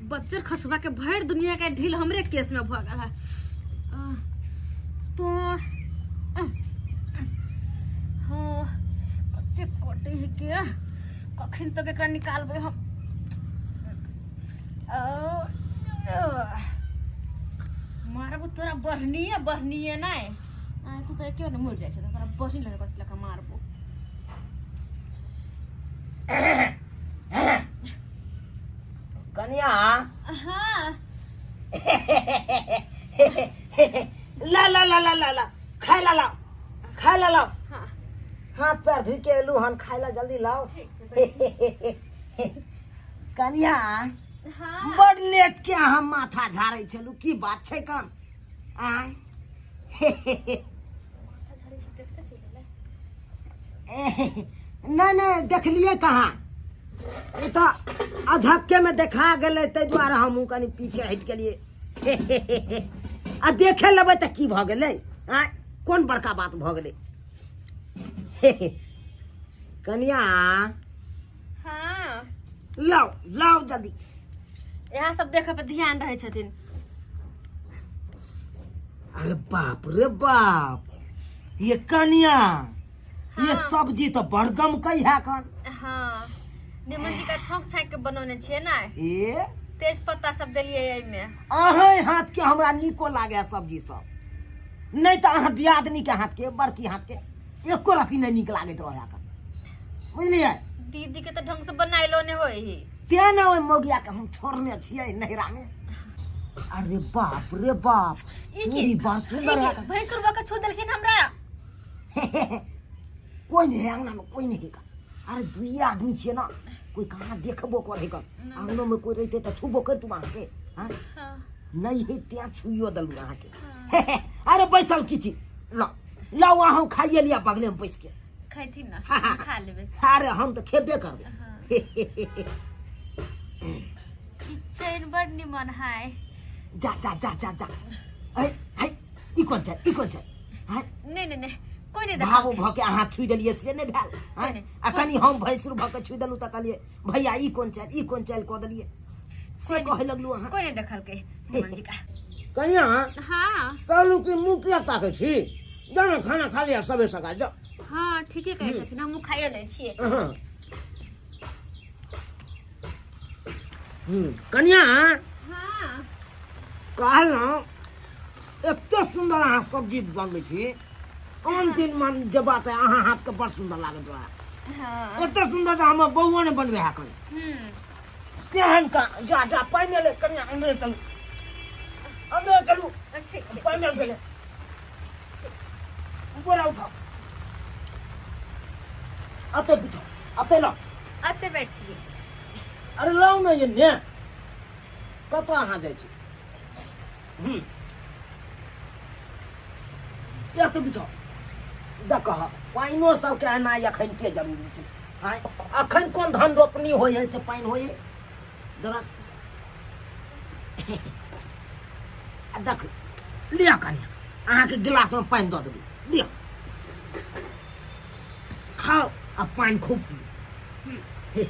बच्चर खसबा के भरि दुनिया के ढील हमरे केस में भऽ गेल है। आ, तो हाँ कते कटे है के कखन तक एकरा निकालबै हम। आ, मारबो तोरा बढ़नीए बढ़नीए नहि आ तू तऽ एके बार मरि जाइ छै तोरा बढ़नी लगे कथी लऽ कऽ मारबो। कनिया। हाँ। ला ला ला ला ला ला, खाय ला लाओ, खाय ला लाओ। हाँ। हाथ पैर धोइ के एलू हन, खाय ला जल्दी लाओ। कनिया। हाँ। बड़ लेट के अहाँ माथा झाड़ै छलू, की बात छै कन आय? माथा झाड़ै छी देखते चलि एलै। नहि नहि, देखलियै कहाँ, ओ तऽ अधक्केमे देखा गेलै, ताहि दुआरे हमहूँ कनि पीछे हटि गेलियै। आ देखे लेबै तऽ की भऽ गेलै आँय, कोन बड़का बात भऽ गेलै कनिया? हाँ। लाओ लाओ जल्दी। इएह सब देखऽ पर ध्यान रहै छथिन। अरे बाप रे बाप, ये कनिया, ये सब्जी तऽ बड़ गमकै है कन। हाँ, निमन जी का छौंक छाँक के बनौने छियै ने। ए तेज पत्ता सब देलियै एहिमे। अहें हाथ के हमरा नीको लागे सब्जी सब, नहि तऽ अहाँ दियादनी के हाथ के, बड़की हाथ के एको रति नहि नीक लागैत रहै कन, बुझलियै? दीदी के तऽ ढंग से बनाइलो नहि होइ ही। तें ने ओहि मौगिया के हम छोड़ने छियै नैहरा में। अरे बाप रे बाप, ई की? चूड़ी बड़ सुंदर है। भैंसुर भऽ के छू देलखिन हमरा। कोई नहीं है अंगना में, कोई नहीं है का। अरे दुइये आदमी छियै ना, कोई कहाँ देखबो करे का। अंगनो में कोई रहते तऽ छूबो कर तू अहाँके? हाँ? हाँ। नहीं है त्यां छुइयो देलू अहाँके। अरे बैसल की छी, ल लाउ अहूँ खाइए लिअ बगले में बैस के। खैथिन ना, हाँ, हाँ। हम खा लेबै। अरे हम तऽ खेबे करबै। ई चैन बड़ निमन है। जा जा जा जा जा, है है, ई कोन छै, ई कोन छै? हैं? नहीं नहीं नहीं, कोई नहीं भावो देखा। भऽ के अहाँ छुइ देलियै से नहि भेल, हैं? नहि। आ कनि हम भैंसुर भऽ के छुइ देलहुँ तऽ कहलियै भैया ई कोन चालि, ई कोन चालि कऽ देलियै से कोई कहै लगलहुँ अहाँ। कोई नहीं देखलकै निमन जी का। कनिया। हाँ। कहलहुँ कि मुँह किया ताकै छी, जाउ ने खाना खा लिअ सबे सकाल, जाउ। हाँ, ठीके कहै छथिन, हमहूँ खाइए लै छियै। हँ। कनिया। हाँ। कहलहुँ एते सुन्दर अहाँ सब्जी बनबै छी, आन दिन मन जेबा तऽ अहाँ हाथके बड़ सुन्दर लागैत रहए। हाँ। एते सुन्दर तऽ हमर बौओ नहि बनबै है कनि। तेहन का जा जा, पानि ले कनिया, अन्दरे चलू, अन्दरे चलू। ठीक छै। पानि गेलै, बोरा उठाओ, अते बिछाओ, अते लाओ। अते बैठिए। अरे लाउ ने एन्ने, कतऽ अहाँ जाइ छी? एत बिछाओ। देखह, पानिओ सबके एनाइ एखन के जरूरी छै? आँय, अखन कोन धान रोपनी होइ है से पानि होइ है? देख आ देख लिअ कनिया, अहाँके गिलासमे पानि दऽ देबै, लिअ खाओ आ पानि खूब पियू।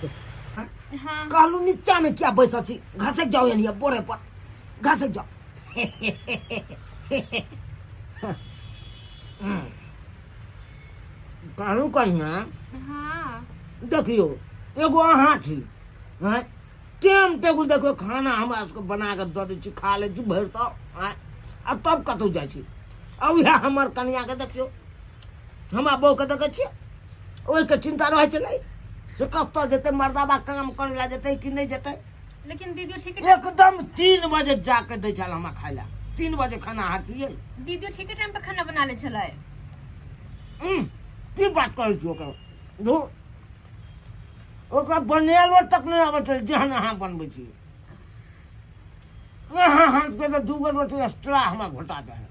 हाँ। कहलहुँ नीचामे किया बैसल छी, घसकि जाउ एनिये बोरे पर घसकि जाउ। कहलहुँ कनिया। हाँ। देखियौ एगो अहाँ छी, आँय, टाइम टेबुल देखियौ, खाना हमरा सबके बना कऽ दऽ दै छी, खा लै छी भरि तऽ, आँय, आ तब कतहु जाइ छी। आ उएह हमर कनियाके देखियौ, हमरा बहूके देखै छियै, ओहिके चिन्ता रहै छै नहि से कतऽ जेतै मर्दाबा, काम करै लए जेतै कि नहि जेतै। लेकिन दीदी ठीक एकदम 3 बजे जाके दै छल हमरा खाय लए, 3 बजे खाना हारतियै। दीदी ठीके टाइम पर खाना बना लै छलै। की बात करै छी, ओकर धू, ओकरा बनेलो तक नहि आबै छै जेहन अहाँ बनबै छी। अहाँ हाथके तऽ 2 गो रोटी एक्स्ट्रा हमरा घोटा जाइ है।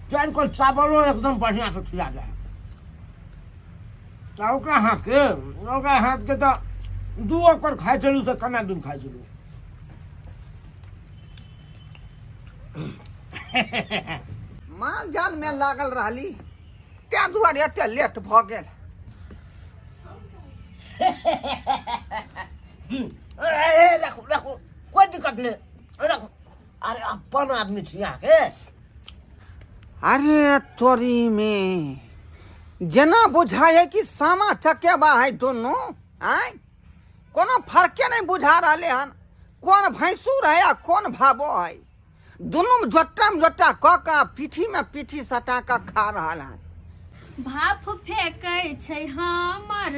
4 गो चावलो एकदम बढ़िआँसँ खिला जाइ है। आ ओकरा हाथके तऽ 2 ओकर खाइ छलहुँ से केना दिन खाइ छलहुँ। माल जाल में लागल रहली, तें दुआरे एते लेट भऽ गेल। आदमी छी अहाँके। अरे तोरी में जेना बुझाइ है कि सामा चकेबा है दुनू, आय कोनो फर्के नहीं बुझा रहले हन, कोन भैंसुर है आ कोन भाबो है। दुनू में जोट्टा में जोट्टा कऽ कऽ पीठी में पीठी सटा कऽ खा रहल हन। भाफ फेकै छै हमर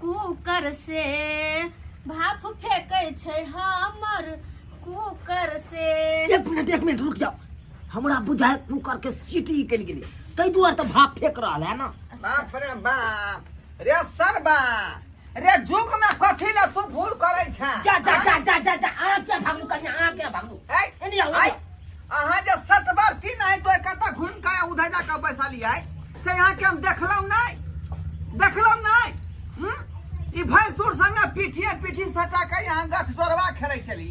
कुकर से, भाफ फेकै छै हमर कुकर से। एक मिनट, एक मिनट रुक जाओ, हमरा बुझाय कुकर के सीटी निकलि गेलै, ताहि दुआरे तऽ भाप फेंक रहल है ना। बाप रे बाप रे सरबा रे, जुग में कथी ले तू भूल करै छे? जा जा जा जा जा जा, अहाँ किया भागलू कनिया, अहाँ किया भागलू? ऐ, एने आउ, ऐ, एने आउ। अहाँ जे सत बार तीन आइ तो कतऽ घुमि कऽ उधर जा कऽ बैसलियै से अहाँके हम देखलहुँ नहि, देखलहुँ नहि। हम्म? ई भैंसुर संगे पीठिए पीठी सटा कऽ यहाँ गठ जोड़वा खेलै छली,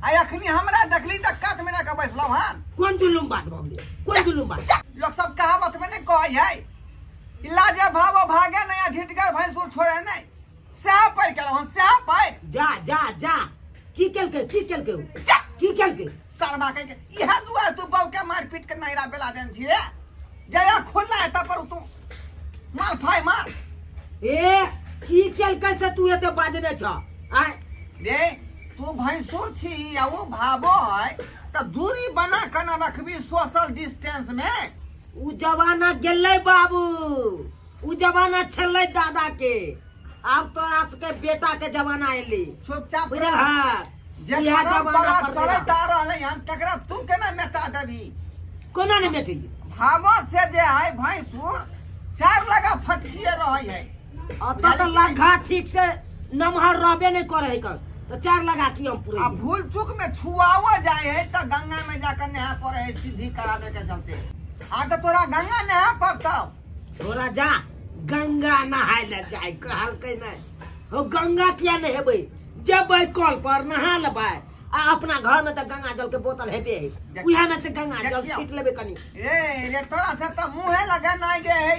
आ अखनी हमरा देखली तऽ कात में कऽ बैसलहुँ हन। कोन जुलुम बात भऽ गेलै, कोन जुलुम बात? लोक सब कहावत में नहि कहै है कि लाजे भावो भागे नहि आ ढिटगर भैंसुर छोड़े नहि, सएह पढ़ि केलहुँ हन, सएह पढ़ि। जा जा जा, की केलकै, की केलकै उ? जा। की केलकै? सरबा कह के इएह दुआरे तू बहू के मारि पीट के नैरा बेला देने छी रे, जया खुल्ला है तब पर तू मार फाय मार। ए की केलकै से तू एते बाजने छ? आय रे तू भैंसुर छी आ उ भाबो है त दूरी बना के न रखबी सोशल डिस्टेंस में। उ जमाना गेलै बाबू, उ जमाना छलै दादा के, आब तोरा सबके बेटा के जमाना एली। चुपचाप बुझल है? जे इएह परम्परा जमाना पर चलैत आ रहलै हन तकरा तू केना मेटा देबही? कोना नहि मेटैयै? भावो से जे है भैंसुर चार लगा फटकिए रहै है। अतऽ तऽ लग्घा ठीक से नमहर रहबे नहि करै है कल, तऽ चार लगा की हम पूरे। आ भूल चूक में छुआओ जाए है तऽ गंगा में जाकर नहा पड़े है सिद्धि करावे के चलते। आ तऽ तोरा गंगा नहा पड़तौ। छोरा जा गंगा नहाय लए जाय कहलकै नहि हो, गंगा किया नहेबै, जेबै कल पर नहा लेबै, आ अपना घर में तऽ गंगा जल के बोतल हेबे है, उएह में से गंगा जल देखियौ। छीट लेबै कनी। रे रे तोरा से तऽ मुँहे लगे नहीं जे है,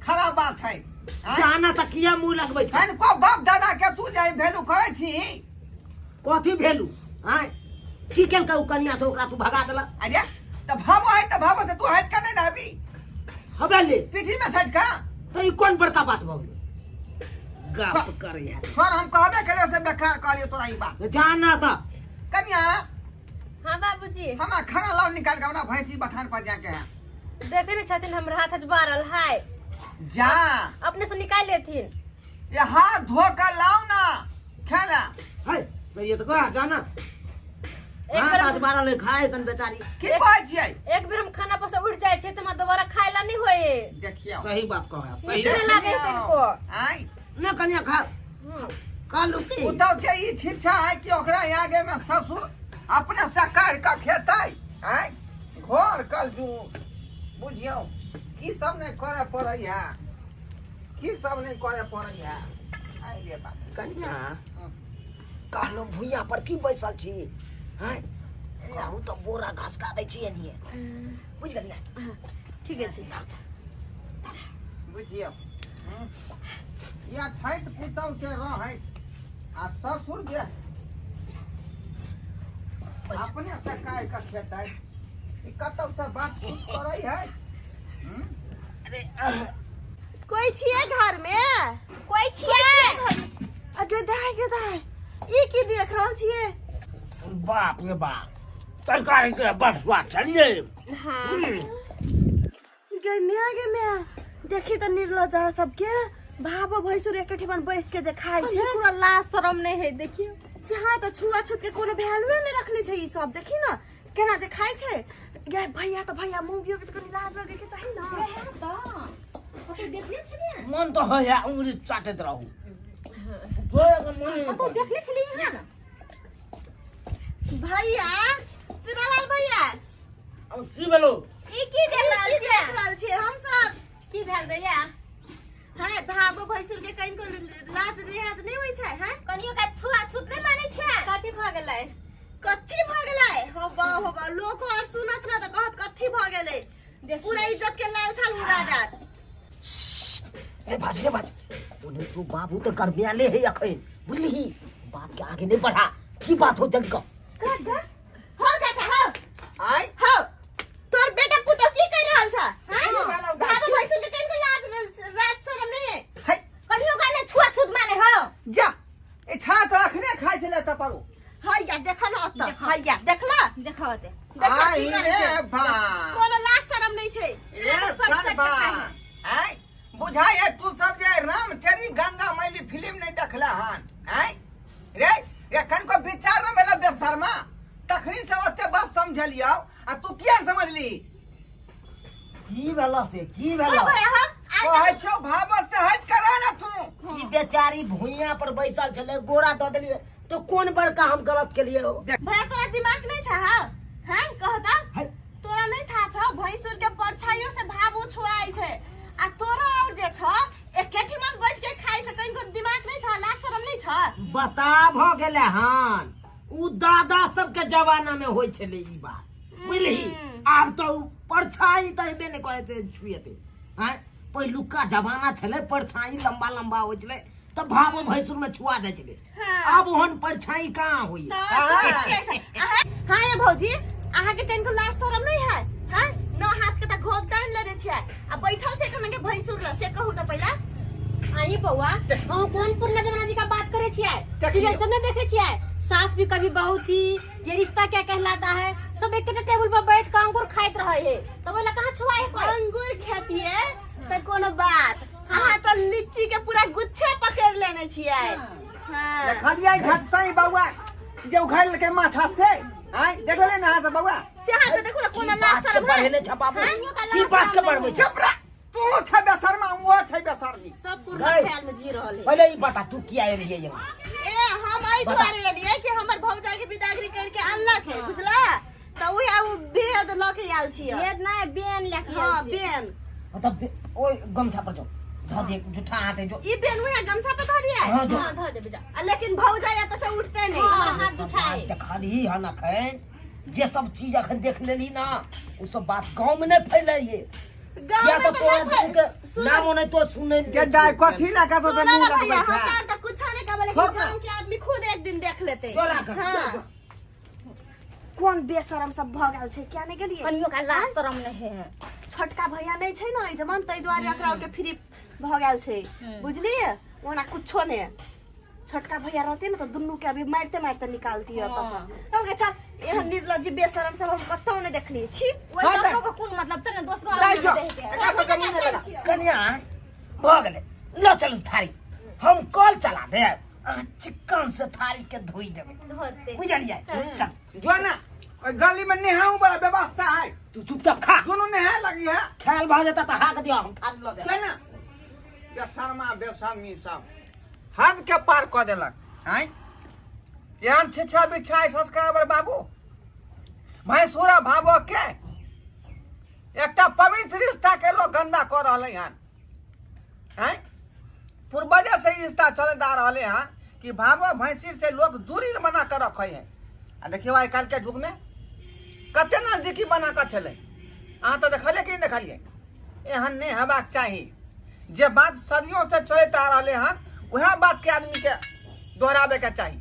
खराब बात है। आँय? जाना तऽ किया मुँह लगबै छै? को बाप दादा के तू जे वैल्यू करै छी? कथी वैल्यू? आँय की केलकै उ कनिया से, ओकरा तू भगा देलक? अरे तऽ भावो है तऽ भावो से तू हटि कऽ नहि रहबी? हबे ले पीठी में सटि कऽ। तऽ ई कोन बड़का बात भऽ गेलै? गप करैया। सर हम कहबे करियो से बेकार कहलियो तोरा ई बात। जाना तऽ। कनिया। हाँ बाबूजी। हमरा खाना लाओ निकाल के, हमरा भैंसी बथान पर जाके है। देखे नहीं छथिन हमरा हाथ बारल है। जा अपने से निकाल लेथिन। ये हाथ धो कर लाओ ना खाना। है सही है तो कह जाना। एक हाँ, बेर आज बारह ले खाए कन बेचारी। की कहै छियै? एक बेर हम खाना पर से उठ जाइ छै तऽ हमरा दोबारा खाय ला नहीं होए। देखियौ। सही बात कह, सही नीक बात। लागे है तनिको। आय ना कनिया खा। खा लू की? पुतहु के ई शिक्षा है कि ओकरा आगे में ससुर अपने से काढ़ के खेतै। आय घर कलजू बुझियौ की सब नहीं करे पड़ै है, की सब नहीं करे पड़ै है। आय रे बाप। कनिया कहलो भुइया पर की बैसल छी? हैं कहू तऽ बोरा घसका दै छी एनिये, बुझि गेलियै? ठीक है जी। बुझियौ या छठि पुतहु के रहै आ ससुर जे अपने से काढ़ के खेतै, ई कतौ से बातचीत करै है? अरे कोई छियै घर में? कोई छियै? अगे दाय गे दाय, ई की देख रहल छियै? बाप रे बाप, तरकारी के बड़ स्वाद छलियै। हाँ। गे म्या गे म्या, देखी त निर्लजा सबके भाबो भैंसुर एक ठिमन बैस के जे खाइ छै। पूरा लाज शरम नहीं है देखियो। से हाँ त छुआ छूत के कोनो वैल्यूए नहीं रखने छै ई सब, देखी न केना जे खाइ छै। गे भैया त भैया मौगियो के त कनी लाज लगे के चाही न। वएह त कतौ देखने छलियै? मन त होइया उंगली चाटैत रहू। तोरा के मन नहि कतौ देखने छलियै यहाँ न? भैया चुनालाल भैया। अब की भेलो? ई की देख रहल की छियै? देख रहल छियै हम सब? की भेल दैया? हाय भाबो भैंसुर के कनिको लाज रिहाज नहीं होइ छै? हैं कनियो का छुआ छूत नहीं मानै छै? कथी भऽ गेलै? कथी भऽ गेलै? हो बा हो बा, लोको और सुनत न त कहत कथी भऽ गेलै, पूरा इज्जत के लाल छाल उड़ा जात। रे बाज रे बाज, ओने तो बाबू तो गर्मिया ले है अखन, बुझलिही? बात के आगे नहीं बढ़ा, की बात हो जल्दी कह। का का हो काका हो। आय नहीं हो जा ई छात अखने खाइ छलै तऽ पड़ू हैया देखा ना ओतऽ देखा। हैया देखला देखा होते देखा आहि की करै रे छै बा कोनो लाज शरम नहीं छै ए सब सरबा चटका खाइ आय बुझाइ है तू सब जे राम तेरी गंगा मैली फिल्म नहीं देखला हन आय रे एखन को विचार न भेला बेशर्मा तखनी से ओते बात समझलियौ आ तू किया समझली की भेला से की हाँ भेला भैया हाँ आइ कहै छौ भावस से हट कर रह ना तू ई बेचारी भुइयां पर बैसल छलै गोरा दऽ देलियै तो कोन बड़का हम गलत केलियै हो भैया तोरा दिमाग नहीं छ हाँ हैं कहता है तोरा नहीं था छ भैंसुर के परछाइयो से भाव छुआई छै आ तोरा और जे छ एके ठिमन बैठ के खाइ छ कनिको दिमाग नहीं छ लाज शरम नहीं छ बता भऽ गेलै हन उ दादा सबके जमाना में होइ छलै ई बात बुझलिही आब तऽ उ परछाई तऽ हेबे नहि करै छै छुएते आँय पहिलुका जमाना छलै परछाई लम्बा लम्बा होइ छलै तऽ भावो भैंसुर में छुआ जाइ छलै हाँ। आब ओहन परछाई कहाँ होइ हाँ ये भौजी अहाँ के कनिको लाज शरम नहीं है हाँ नौ हाथ के त घोग तान लेने छियै आ बैठल छै एखन के भैंसुर ल से कहू त पहिला आई बउआ अहूँ कोन पुरना जमाना जी का बात करे छियै देखियौ। सीरियल सब नहीं देखे छियै सास भी कभी बहू थी जे रिश्ता क्या कहलाता है सब एक टेबुल पर बैठ के अंगूर खाइत रहे है तब ओला कहाँ छुआ है कोई अंगूर खेतिए त कोनो बात अहाँ त लीची के पूरा गुच्छे पकड़ लेने छियै हाँ देखलियै घटसई बौआ जे उखाड़ि लेलकै माथा से आँय देख लेलियै ने अहाँ सब बौआ से अहाँ त देखू ने कोनो की लाज बात के शरम है बढ़ेने छ बाबू अहियों का की लाज बात के शरम बढ़बै नहीं छ चुप रह तू छै बेशर्मा ओहो छै बेशर्मी सब पुरना गई। ख्याल में जी रहल है पहिले ई बता तू किया एलियै यहाँ ए हम एहि दुआरे एलियै कि हमर भौजाई के बिदागरी करके अनलक है बुझला तऽ उहे उ भेद लऽ के आयल छियै भेद नहीं बेन लेके हाँ आयल छियै। बेन मतलब ओइ गमछा पर जो धऽ दे जूठा हाथ है जो ई बेन उहे गमछा पे धऽ दियै हाँ जो हाँ धो देबे जा आ लेकिन भौजाई एतऽ से उठते नहि हमर हाथ जूठा है देखलही हन अखन जे सब चीज अखन देख लेली ना उ सब बात गाँव में नहीं फैलाइए गाँव किया में तो तऽ तोरा नहि फैल- दुनू के सुन- नाम ओने तो सुनै के दाय कथी लगा सब सुनो मुंह ना लगबै भैया छै हमरा तऽ कुछो नहि कहबै लेकिन छोड़ ना। गाँव के आदमी खुद एक दिन देख लेते तोरा कर। हाँ कोन बेशरम सब भऽ गेल छै किया नहि गेलियै कनियो का लाज शरम नहीं है छोटका भैया नहि छै ने एहि जमान ताहि दुआरे एकरा आरके फ्री भऽ गेल छै बुझलियै ओना कुछो नहि छोटका भैया रहते ने तऽ दुनू के अभी मारिते मारिते निकालती ओतऽ से चल गे चल एहन निर्लज्जी बेशरम सब हम कतौ नहि देखलियै छी ओहि हाँ, दोसरो के कोन मतलब चल ने दोसरो दाय आदमी जो देख के एकरा सबके मुंह नहि लगा कनिया भऽ गेलै लऽ चलू थारी हम कल चला देब अहाँ चिक्कन से थारी के धोइ देबै होते बुझलियै चल जो ना ओहि गली में नहाऊ वाला व्यवस्था है तू चुपचाप खा दुनू नहाए लगी है खायल भऽ जेतै तऽ हाक दिअ हम थारी लऽ देब के ना बेशर्मा बेशर्मी सब हद के पार कऽ देलक आँय एहन छिछा बिछा सब्सक्राइबर बाबू भैंसुरा भाबो के एकटा पवित्र रिश्ता के लोग गंदा कऽ रहलै हन आँय पूर्वजे से ई रिश्ता चलैत आ रहलै हन कि भाबो भैंसीर से लोग दूरी बना कऽ रखै है आ देखियौ आइ काल्हिके युगमे कते नजदीकी बना कऽ छलै अहाँ तऽ देखलियै कि नहि देखलियै एहन नहि हेबाक चाही जे बात सदियों से चलैत आ रहलै हन उएह बातके आदमीके दोहराबैके चाही।